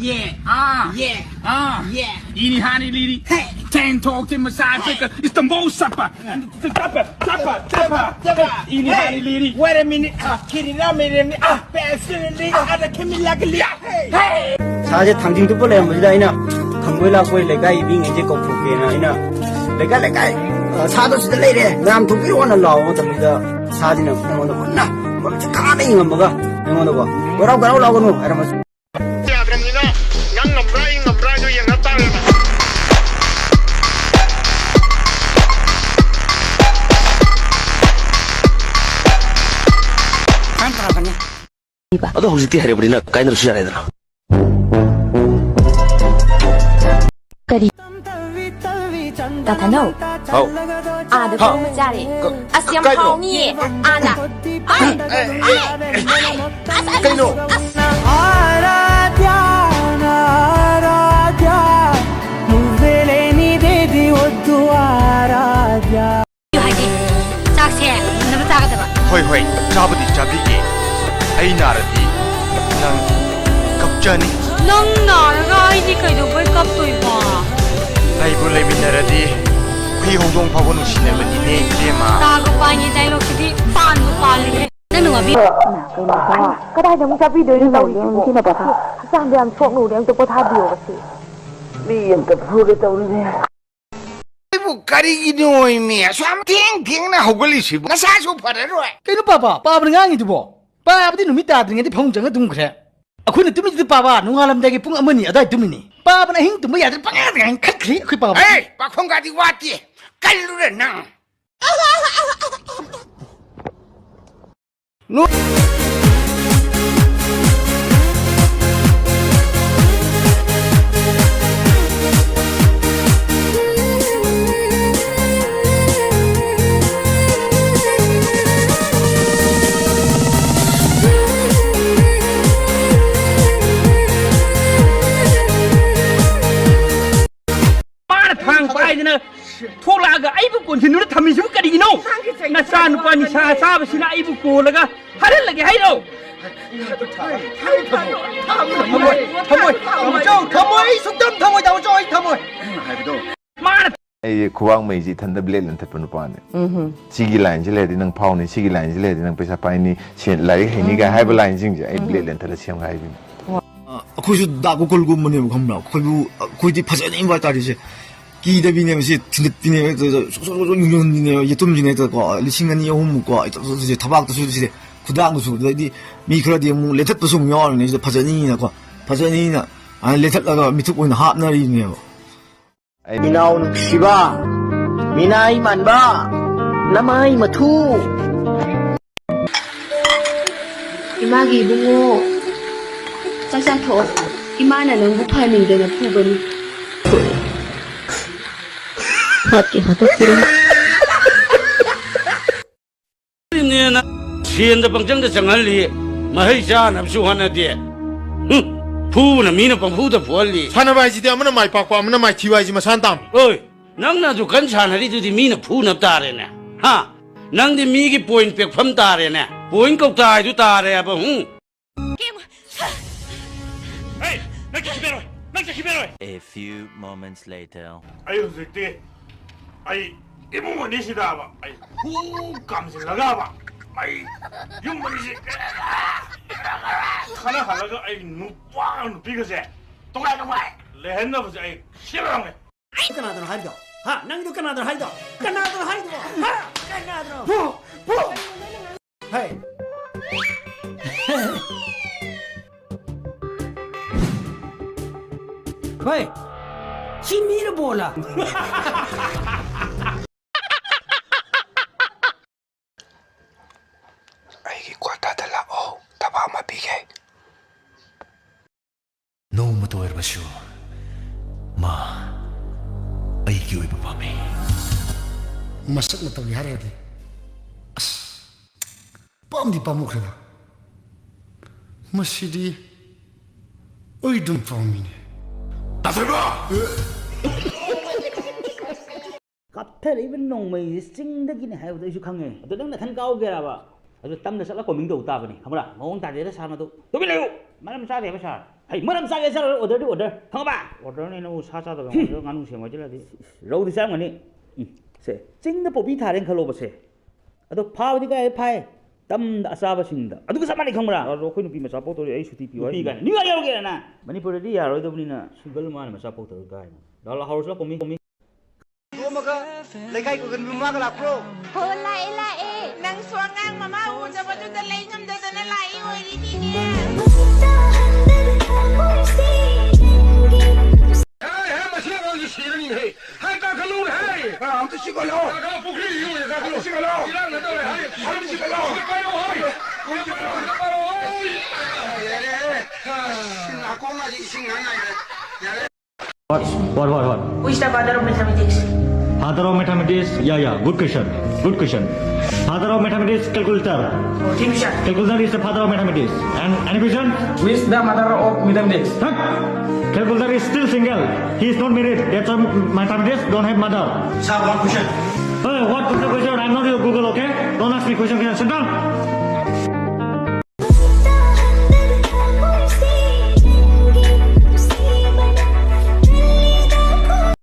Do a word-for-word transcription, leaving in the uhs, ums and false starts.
Yeah, ah, yeah, ah, yeah. Ini hani liri. Hey. Ten talk to my side, pick up. It's the most supper. Supper, supper, supper. Ini hani liri. Wait a minute. Ah, kiri na mere ni. Ah, personally, ada kimi lagli. Hey. ꯁꯥꯁꯦ ꯊꯥꯡꯖꯤꯡ ꯇꯨꯞꯄ ꯂꯩꯔꯝꯕꯁꯤꯗ ꯑꯩꯅ ꯈꯪꯕꯣꯏ ꯂꯥꯛꯄꯣꯏ ꯂꯩꯀꯥꯏꯒꯤ ꯃꯤꯉꯩꯁꯦ ꯀꯧꯊꯣꯛꯀꯦꯅ ꯑꯩꯅ ꯂꯩꯀꯥꯏ ꯂꯩꯀꯥꯏ, ꯑ, ꯁꯥꯗꯣ ꯁꯤꯗ ꯂꯩꯔꯦ, ꯃꯌꯥꯝ ꯊꯣꯛꯄꯤꯔꯛꯑꯣꯅ ꯂꯥꯎꯕ ꯃꯇꯝꯁꯤꯗ ꯁꯥꯁꯤꯅ ꯑꯩꯉꯣꯟꯗ ꯃꯨꯟꯅ ꯃꯃꯤꯠꯁꯦ ꯈꯥꯗ ꯌꯦꯡꯉꯝꯃꯒ ꯑꯩꯉꯣꯟꯗꯀꯣ, "ꯒꯔꯥꯎ ꯒꯔꯥꯎ ꯂꯥꯎꯒꯅꯨ" ꯍꯥꯏꯔꯝꯃꯁꯨ꯫ ꯌꯥꯗ꯭ꯔꯕꯅꯤꯅ ꯅꯪ ꯉꯝꯕ꯭ꯔꯥ ꯑꯩ ꯉꯝꯕ꯭ꯔꯥ ꯍꯥꯏꯗꯣ ꯌꯦꯡꯅ ꯇꯥꯔꯦꯅ꯫ ꯑꯗꯣ ꯍꯧꯖꯤꯛꯇꯤ ꯍꯩꯔꯕꯅꯤꯅ ꯀꯥꯏꯅꯔꯁꯨ ꯌꯥꯔꯦꯗꯅ꯫ ꯀꯔꯤ? ꯇꯥꯊꯅꯧ꯫ ꯍꯥꯎ꯫ ꯑꯥꯗ ꯍꯥ꯫ ꯄꯨꯡ ꯑꯃ ꯆꯥꯔꯦ꯫ ꯀ-, ꯑꯁ, ꯌꯥꯝ ꯀꯥꯏꯗꯅꯣ? ꯍꯥꯎꯅꯤꯌꯦ꯫ ꯑꯥꯗ꯫ ꯑꯦ, ꯑꯦ, ꯑꯦ, ꯑꯁ, ꯑꯁ, ꯀꯩꯅꯣ? ꯑꯁ꯫ ꯍꯥꯏꯗꯤ, ꯆꯥꯛꯁꯦ ꯃꯨꯟꯅꯕ ꯆꯥꯒꯗꯕ꯫ ꯍꯣꯏ, ꯍꯣꯏ, ꯆꯥꯕꯗꯤ ꯆꯥꯕꯤꯒꯦ꯫ ꯑꯩ ꯅꯥꯔꯗꯤ ꯅꯪ ꯀꯞꯆꯅꯤ꯫ ꯅꯪ ꯅꯥꯔꯒ ꯑꯩꯗꯤ ꯀꯩꯗꯧꯕꯩ ꯀꯞꯇꯣꯏꯕ? ꯑꯩꯕꯨ ꯂꯩꯃꯤꯟꯅꯔꯗꯤ ꯍꯨꯏ ꯍꯧꯗꯣꯡ ꯐꯥꯎꯕ ꯅꯨꯡꯁꯤꯅꯕꯅꯤꯅꯦ, ꯏꯕꯦꯝꯃ꯫ ꯇꯥꯒ ꯄꯥꯏꯅꯦ dialogue ꯁꯤꯗꯤ ꯄꯥꯟꯕꯨ ꯄꯥꯜꯂꯦꯍꯦ꯫ ꯅꯪ ꯅꯨꯡꯉꯥꯏꯕꯤ꯫ ꯀꯩꯅꯣ, ꯀꯩꯅꯣ, ꯀꯩꯅꯣ? ꯀꯗꯥꯏꯗ ꯑꯃꯨꯛ ꯆꯥꯕꯤꯗꯣꯏꯅꯣ ꯇꯧꯔꯤꯁꯤꯕꯣ? ꯍꯛꯆꯥꯡꯗ ꯌꯥꯝ ꯁꯣꯛꯅꯕꯅꯦ, ꯑꯝꯇ ꯄꯣꯊꯥꯕꯤꯌꯣ ꯉꯁꯤ꯫ ꯃꯤ ꯑꯝꯇ ꯐꯨꯒꯦ ꯇꯧꯔꯤꯅꯦ꯫ ꯑꯩꯕꯨ ꯀꯔꯤꯒꯤꯅꯣꯃꯤ ꯑꯁꯨꯛ ꯌꯥꯝ ꯊꯦꯡ ꯊꯦꯡꯅ ꯍꯧꯒꯠꯂꯤꯁꯤꯕꯨ? ꯅꯁꯥꯁꯨ ꯐꯔꯔꯣꯏ꯫ ꯀꯩꯅꯣ ꯄꯥꯄꯥ, ꯄꯥꯕꯅ ꯉꯥꯡꯉꯤꯗꯨꯕꯣ? ꯄꯥꯕꯗꯤ ꯅꯨꯃꯤꯠ ꯇꯥꯗ꯭ꯔꯤꯉꯩꯗ ꯐꯃꯨꯡ ꯆꯪꯉ ꯇꯨꯝꯈ꯭ꯔꯦ꯫ ꯑꯩꯈꯣꯏꯅ ꯇꯨꯝꯃꯤꯗꯨꯗꯤ ꯄꯥꯕ ꯅꯣꯡꯉꯥꯜꯂꯝꯗꯥꯏꯒꯤ ꯄꯨꯡ ꯑꯃ ꯑꯅꯤ ꯑꯗꯨꯋꯥꯏ ꯇꯨꯝꯃꯤꯅꯤ꯫ ꯄꯥꯕꯅ ꯑꯍꯤꯡ ꯇꯨꯝꯕ ꯌꯥꯗ꯭ꯔꯦ ꯄꯪꯉꯥꯡꯗ ꯉꯥꯡꯈꯠꯈ꯭ꯔꯦ ꯑꯩꯈꯣꯏ ꯄꯥꯕ꯫ ꯑꯦ, ꯄꯥꯈꯣꯡꯒꯗꯤ ꯋꯥꯠꯇꯦ꯫ ꯀꯜꯂꯨꯔꯦ ꯅꯪ꯫ ꯃꯥꯅ ꯊꯥꯡ ꯄꯥꯏꯗꯅ ꯊꯣꯛꯂꯛꯑꯒ ꯑꯩꯕꯨ ꯀꯣꯟꯁꯤꯟꯗꯨꯅ ꯊꯝꯃꯤꯁꯤꯕꯨ ꯀꯔꯤꯒꯤꯅꯣ? ꯅꯆꯥ ꯅꯨꯄꯥ ꯅꯤꯁꯥ ꯆꯥꯕꯁꯤꯅ ꯑꯩꯕꯨ ꯀꯣꯜꯂꯒ ꯍꯥꯠꯍꯜꯂꯒꯦ ꯍꯥꯏꯔꯣ? ꯊꯝꯃꯣꯏ, ꯊꯝꯃꯣꯏ, ꯑꯩ ꯈꯨꯕꯥꯡ ꯃꯩꯁꯤ ꯏꯊꯟꯇ ꯕ꯭ꯂꯦꯗ ꯂꯦꯟꯊꯠꯄ ꯅꯨꯄꯥꯅꯦ꯫ ꯁꯤꯒꯤ ꯂꯥꯏꯟꯁꯤ ꯂꯩꯔꯗꯤ ꯅꯪ ꯐꯥꯎꯅꯤ, ꯁꯤꯒꯤ ꯂꯥꯏꯟꯁꯤ ꯂꯩꯔꯗꯤ ꯅꯪ ꯄꯩꯁꯥ ꯄꯥꯏꯅꯤ, ꯁꯦꯟ, ꯂꯥꯏꯔꯤꯛ ꯍꯩꯅꯤꯒꯥꯏ ꯍꯥꯏꯕ ꯂꯥꯏꯟꯁꯤꯡꯁꯦ ꯑꯩ ꯕ꯭ꯂꯦꯗ ꯂꯦꯟꯊꯠꯂ ꯁꯦꯝꯒꯥꯏꯕꯤꯅꯤ꯫ ꯑꯩꯈꯣꯏꯁꯨ ꯗꯥ ꯒꯣꯀꯨꯜꯒꯨꯝꯕꯅꯦꯕ, ꯈꯪꯕ꯭ꯔꯥ? ꯑꯩꯈꯣꯏꯕꯨ, ꯑꯩꯈꯣꯏꯗꯤ ꯐꯖꯅꯤꯡꯕ ꯍꯥꯏꯇꯥꯔꯦ꯫ ꯁꯦ ꯀꯤꯗꯕꯤꯅꯦꯕ, ꯁꯤ ꯊꯤꯟꯗꯠꯄꯤꯅꯦꯕ, ꯍꯦꯛꯇ ꯁꯣꯛ ꯁꯣꯛ ꯁꯣꯛ ꯁꯣꯛ ꯌꯨꯡꯍꯟꯕꯤꯅꯦꯕ, ꯌꯦꯇꯨꯝꯁꯤꯅ ꯍꯦꯛꯇꯀꯣ, ꯂꯤꯁꯤꯡ ꯑꯅꯤ ꯑꯍꯨꯝꯃꯨꯛꯀꯣ, ꯍꯦꯛꯇ ꯁꯤ ꯊꯕꯥꯛꯇꯁꯨ, ꯁꯤꯗꯤ ꯈꯨꯗꯥꯡꯗꯁꯨ, ꯑꯗꯩꯗꯤ ꯃꯤ ꯈꯔꯗꯤ ꯑꯃꯨꯛ ꯂꯦꯟꯊꯠꯄꯁꯨ ꯑꯃꯨꯛ ꯌꯥꯎꯔꯤꯅꯦ꯫ ꯁꯤꯗ ꯐꯖꯅꯤꯅ ꯀꯣ, ꯐꯖꯅꯤꯅ, ꯑ, ꯂꯦꯟꯊꯠꯂꯒ ꯃꯤꯊꯨꯞ ꯑꯣꯏꯅ ꯍꯥꯞꯅꯔꯤꯅꯦꯕ꯫ ꯑꯩ ꯏꯅꯥꯎ ꯅꯨꯡꯁꯤꯕ, ꯃꯤꯅꯥꯏ ꯃꯥꯟꯕ, ꯅꯃꯥꯏ ꯃꯊꯨ꯫ ꯏꯃꯥꯒꯤ ꯏꯕꯨꯡꯉꯣ, ꯆꯥꯛ ꯆꯥꯊꯣꯛꯑꯣ꯫ ꯏꯃꯥꯅ ꯅꯪꯕꯨ ꯐꯍꯟꯅꯤꯡꯗꯅ ꯐꯨꯕꯅꯤ꯫ ꯍꯥꯠꯀꯦ ꯍꯥꯠꯇꯣꯛꯄꯤꯔꯣ꯫ ꯅꯦꯅ ꯁꯦꯟꯗ ꯄꯪꯆꯪꯗ ꯆꯪꯍꯜꯂꯤ, ꯃꯍꯩ ꯆꯥꯅꯕꯁꯨ ꯍꯣꯠꯅꯗꯦ꯫ ꯍꯨꯝ, ꯐꯨꯕꯅ ꯃꯤꯅ ꯄꯪꯐꯨꯗ ꯐꯨꯍꯜꯂꯤ꯫ ꯁꯥꯟꯅꯕ ꯍꯥꯏꯁꯤꯗꯤ ꯑꯃꯅ ꯃꯥꯏ ꯄꯥꯛꯄ, ꯑꯃꯅ ꯃꯥꯏ ꯊꯤꯕ ꯍꯥꯏꯁꯤ ꯃꯁꯥꯅ ꯇꯥꯕꯅꯤ꯫ ꯑꯣꯏ, ꯅꯪꯅ ꯑꯗꯨ ꯀꯟ ꯁꯥꯟꯅꯔꯤꯗꯨꯗꯤ ꯃꯤꯅ ꯐꯨꯅꯕ ꯇꯥꯔꯦꯅꯦ꯫ ꯍꯥ? ꯅꯪꯗꯤ ꯃꯤꯒꯤ ꯄꯣꯏꯟ ꯄꯦꯛꯐꯝ ꯇꯥꯔꯦꯅꯦ꯫ ꯄꯣꯏꯟ ꯀꯧꯇꯥ ꯍꯥꯏꯗꯨ ꯇꯥꯔꯦ ꯍꯥꯏꯕ, ꯍꯨꯝ? ꯍꯦ, ꯅꯪ ꯆꯠꯈꯤꯕ ꯌꯥꯔꯣꯏ, ꯅꯪ ꯆꯠꯈꯤꯕ ꯌꯥꯔꯣꯏ꯫ A few moments later. ꯑꯩ ꯍꯧꯖꯤꯛꯇꯤ ꯑꯩ ꯏꯃꯨꯡ ꯑꯅꯤꯁꯤꯗꯕ ꯑꯩ ꯍꯨ ꯀꯥꯝꯁꯤꯜꯂꯒꯕ ꯑꯩ ꯌꯨꯝ ꯑꯅꯤꯁꯤ ꯈꯠꯅꯍꯜꯂꯒ ꯑꯩ ꯅꯨꯄꯥꯒ ꯅꯨꯄꯤꯒꯁꯦ ꯇꯣꯉꯥꯟ ꯇꯣꯉꯥꯟ ꯂꯩꯍꯟꯅꯕꯁꯦ ꯑꯩ ꯁꯤꯜꯂꯝꯃꯦ꯫ ꯀꯅꯥꯗꯅꯣ ꯍꯥꯏꯔꯤꯗꯣ? ꯍꯥ? ꯅꯪꯗꯣ ꯀꯅꯥꯗꯅꯣ ꯍꯥꯏꯔꯤꯗꯣ? ꯀꯅꯥꯗꯅꯣ ꯍꯥꯏꯔꯤꯗꯣ? ꯍꯥ? ꯀꯅꯥꯗꯅꯣ? ꯐꯨ! ꯐꯨ! ꯍꯦ! ꯍꯣꯏ! ꯁꯤ ꯃꯤꯔ ꯕꯣꯜꯂ? ꯑꯩꯒꯤ ꯀ꯭ꯋꯥꯇꯔꯗ ꯂꯥꯛꯑꯣ, ꯊꯕꯛ ꯑꯃ ꯄꯤꯒꯦ꯫ ꯅꯣꯡꯃꯇ ꯑꯣꯏꯔꯕꯁꯨ ꯃꯥ ꯑꯩꯒꯤ ꯑꯣꯏꯕ ꯄꯥꯝꯃꯤ꯫ ꯃꯁꯛ ꯃꯇꯧꯒꯤ ꯍꯥꯏꯔꯒꯗꯤ ꯑꯁ, ꯄꯥꯝꯗꯤ ꯄꯥꯝꯃꯨꯈ꯭ꯔꯦꯗ꯫ ꯃꯁꯤꯗꯤ ꯑꯩ ꯑꯗꯨꯝ ꯄꯥꯝꯃꯤꯅꯦ꯫ ꯇꯥꯊꯣꯏꯕ! ꯀꯥꯞꯊꯔꯛꯏꯕ ꯅꯣꯡꯃꯩꯁꯦ ꯆꯤꯡꯗꯒꯤꯅꯦ ꯍꯥꯏꯕꯗꯣ ꯑꯩꯁꯨ ꯈꯪꯉꯦ꯫ ꯑꯗꯣ ꯅꯪ ꯅꯊꯟ ꯀꯥꯎꯒꯦꯔꯕ? ꯑꯗꯨ ꯇꯝꯗ ꯆꯠꯂ ꯀꯣꯃꯤꯡ ꯇꯧ ꯇꯥꯕꯅꯤ, ꯈꯪꯕ꯭ꯔꯥ? ꯃꯑꯣꯡ ꯇꯥꯗꯦꯗ ꯁꯥꯔ ꯃꯗꯨ꯫ ꯇꯨꯃꯤꯟ ꯂꯩꯌꯨ! ꯃꯔꯝ ꯆꯥꯗꯦꯕ ꯁꯥꯔ꯫ ꯍꯩ, ꯃꯔꯝ ꯆꯥꯒꯦ ꯆꯥꯔꯣꯏ, order ꯗꯤ order, ꯈꯪꯉꯕ? Order ꯅꯦꯅ ꯑꯣꯛꯁꯥ ꯆꯥꯗꯕ ꯑꯩꯉꯣꯟꯗ ꯉꯥꯅꯨ ꯁꯦꯝꯃꯣ ꯍꯥꯏꯖꯤꯜꯂꯗꯤ꯫ ꯔꯧꯗꯤ ꯆꯥꯔꯝꯒꯅꯤ꯫ ꯎꯝ, ꯁꯦ, ꯆꯤꯡꯗ ꯄꯣꯄꯤ ꯊꯥꯔꯦꯅ ꯈꯜꯂꯣꯕꯁꯦ꯫ ꯑꯗꯣ ꯐꯥꯕꯗꯤ ꯀꯥꯏ ꯐꯥꯏ? ꯇꯝꯗ ꯑꯆꯥꯕꯁꯤꯡꯗ꯫ ꯑꯗꯨꯒ ꯆꯞ ꯃꯥꯟꯅꯩ, ꯈꯪꯕ꯭ꯔꯥ? ꯑꯗꯣ ꯑꯩꯈꯣꯏ ꯅꯨꯄꯤ ꯃꯆꯥ ꯄꯣꯛꯇꯧꯔꯤ, ꯑꯩ ꯁꯨꯇꯤ ꯄꯤꯌꯨ ꯅꯨꯄꯤ ꯍꯥꯏꯁꯤꯅꯤ꯫ ꯀꯥꯏꯅ ꯅ꯭ꯌꯨ ꯌꯥꯔ ꯌꯧꯔꯒꯦꯅ ꯅꯪ? ꯃꯅꯤꯄꯨꯔꯗꯗꯤ ꯌꯥꯔꯣꯏꯗꯕꯅꯤꯅ single ꯃꯥꯅ ꯃꯆꯥ ꯄꯣꯛꯇꯧꯔꯤ ꯀꯥꯏꯅ꯫ ꯂꯥꯛꯑꯣ, ꯂꯥꯛꯑꯣ, ꯍꯧꯔꯁꯤ ꯂꯥꯛꯑꯣ, ꯀꯣꯃꯤ, ꯀꯣꯃꯤ꯫ ꯇꯣꯝꯃꯒ ꯂꯩꯀꯥꯏ ꯀꯣꯏꯒꯟꯕ ꯃꯃꯥꯒ ꯂꯥꯛꯄ꯭ꯔꯣ? ꯍꯣ, ꯂꯥꯛꯑꯦ, ꯂꯥꯛꯑꯦ꯫ ꯅꯪꯁꯨ ꯑꯉꯥꯡ ꯃꯃꯥ ꯎꯗꯕꯗꯨꯗ ꯂꯩ ꯉꯝꯗꯗꯅ ꯂꯥꯛꯏ ꯑꯣꯏꯔꯤꯅꯤꯅꯦ꯫ ꯍꯦ, ꯍꯦ, ꯃꯁꯤ ꯑꯉꯥꯡꯁꯤ ꯁꯤꯔꯅꯤꯍꯦ꯫ ꯍꯦ, ꯀꯥꯈꯠꯂꯨ, ꯍꯦ꯫ ꯑ, ꯑꯝꯇ ꯆꯤꯛꯍꯜꯂꯣ꯫ ꯀꯥꯈꯠꯂꯣ, ꯄꯨꯈ꯭ꯔꯤ ꯏꯔꯨꯒꯦ, ꯀꯥꯈꯠꯂꯣ꯫ ꯑꯝꯇ ꯆꯤꯛꯍꯜꯂꯣ꯫ ꯏꯔꯥꯡ ꯅꯠꯇꯧꯔꯦ, ꯍꯥꯏ꯫ ꯑꯝꯇ ꯆꯤꯛꯍꯜꯂꯣ꯫ ꯁꯤꯗ ꯄꯥꯏꯔꯛꯑꯣ, ꯍꯥꯏ꯫ ꯁꯤꯗ ꯄꯥꯏꯔꯛꯑꯣ, ꯍꯥꯏ꯫ ꯌꯥꯔꯦ, ꯌꯥꯔꯦ꯫ ꯑꯁ, ꯅꯥꯀꯣꯡ ꯒꯥꯁꯤ ꯏꯁꯤꯡ ꯉꯥꯡ ꯉꯥꯏꯔꯦ꯫ ꯌꯥꯔꯦ꯫ What, what, what, what? Who is the father of mathematics? Father of mathematics? Yeah, yeah, good question. Good question. Father of mathematics, calculator. Calculator is the father of mathematics. And any question? Who is the mother of mathematics? Huh? Calculator is still single. He is not married. That's why mathematics don't have mother. Sir, one question. Hey, what question? I'm not your Google, okay? Don't ask me question. Sit down.